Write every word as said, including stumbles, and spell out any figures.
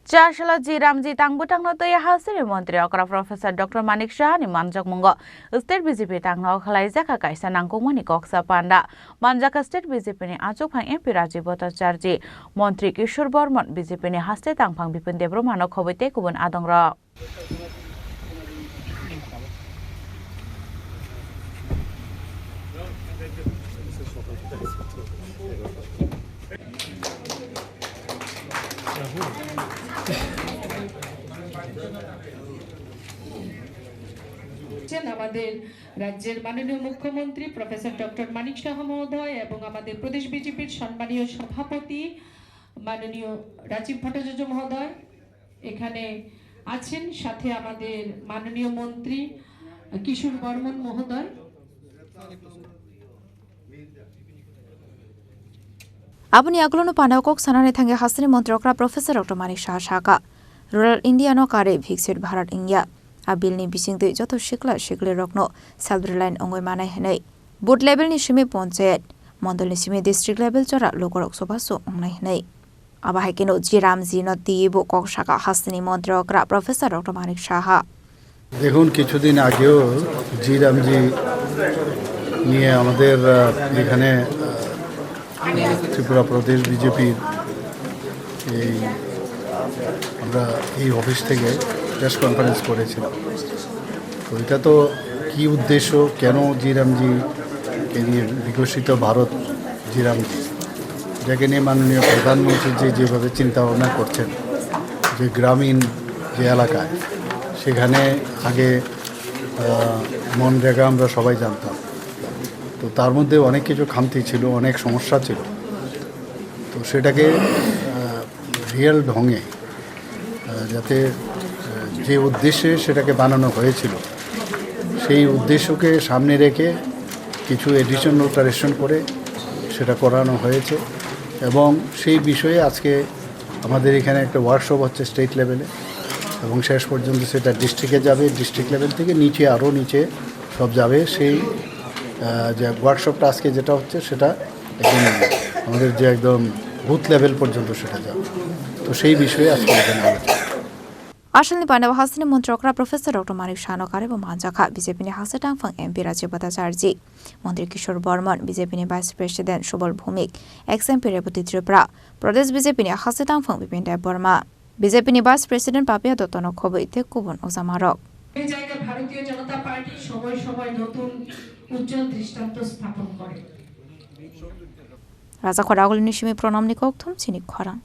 Chasala G Ramji tang bwtangno twi hasteni montri okra Professor Doctor Manik Saha ni manjakmungo State B J P tangno khwlaijak kaisa nangkukmani koksa panda. Manjak State B J P ni achukphang M P Rajiv Bhattacharjee, montri Kishore Bormon, B J P ni haste tangphang Bipin Debbarma no khobwi tei kubun adongrok. আমাদের রাজ্যের মাননীয় মুখ্যমন্ত্রী professor doctor Manik সাহা মহোদয় এবং আমাদের প্রদেশ বিজেপির সম্মানীয় সভাপতি মাননীয় রাজীব ভট্টাচার্য মহোদয় এখানে আছেন, সাথে আমাদের মাননীয় মন্ত্রী কিশোর বর্মন মহোদয়। Aboni agulano panao kok sanani thangwi hasteni montri okra Professor Doctor Manik Saha saka, Rural India no karwi Viksit Bharat wngya. A bill ni bisingtwi joto sikla siklirokno self reliant wngwi manai hwnwi. Booth level ni simi ponchayat, mondol ni simi district level jora lukurok chubachu wngnai hwnwi. Abo hai kheno G Ramji no twiwi bo kok saka hasteni montri okra Professor Doctor Manik Saha. দেখুন, কিছুদিন আগেও জি রামজি নিয়ে আমাদের, আহ, এখানে, আহ, ত্রিপুরা প্রদেশ বিজেপির এই আমরা এই অফিস থেকে প্রেস কনফারেন্স করেছিলাম। তো এটা তো কি উদ্দেশ্য, কেন জি রামজিকে নিয়ে বিকশিত ভারত জি রামজি, যাকে নিয়ে মাননীয় প্রধানমন্ত্রী যে যেভাবে চিন্তা ভাবনা করছেন, যে গ্রামীণ যে এলাকায়, সেখানে আগে, আহ, মনরেগা আমরা সবাই জানতাম, তো তার মধ্যে অনেক কিছু খামতি ছিল, অনেক সমস্যা ছিল। তো সেটাকে, আহ, রিয়েল ঢঙে, আহ, যাতে, আহ, যে উদ্দেশ্যে সেটাকে বানানো হয়েছিল, সেই উদ্দেশ্যকে সামনে রেখে কিছু এডিশন অল্টারেশন করে সেটা করানো হয়েছে। এবং সেই বিষয়ে আজকে আমাদের এখানে একটা ওয়ার্কশপ হচ্ছে স্টেট লেভেলে, এবং শেষ পর্যন্ত সেটা ডিস্ট্রিক্টে যাবে, ডিস্ট্রিক্ট লেভেল থেকে নিচে, আরও নিচে সব যাবে। সেই, আহ, যে ওয়ার্কশপটা আজকে যেটা হচ্ছে, সেটা একদম আমাদের যে একদম বুথ লেভেল পর্যন্ত সেটা যাবে। তো সেই বিষয়ে আজকে এখানে আলোচনা। Asalni panao hasteni montri okra Professor Doctor Manik Saha no karwi bo manjakha B J P ni haste tangphang M P Rajiv Bhattacharjee, montri Kishore Bormon, B J P ni Vice President Subal Bhowmik, ex M P Rebati Tripura, Pradesh B J P ni haste tangphang Bipin Debbarma, B J P ni Vice President Papiya Dotto no khobwi tei kubun okjamarok. এই জায়গায় ভারতীয় জনতা পার্টি সময় সময় নতুন উজ্জ্বল দৃষ্টান্ত স্থাপন করে। Rajakhor agulini simi Pranamni kokthum chini khorang.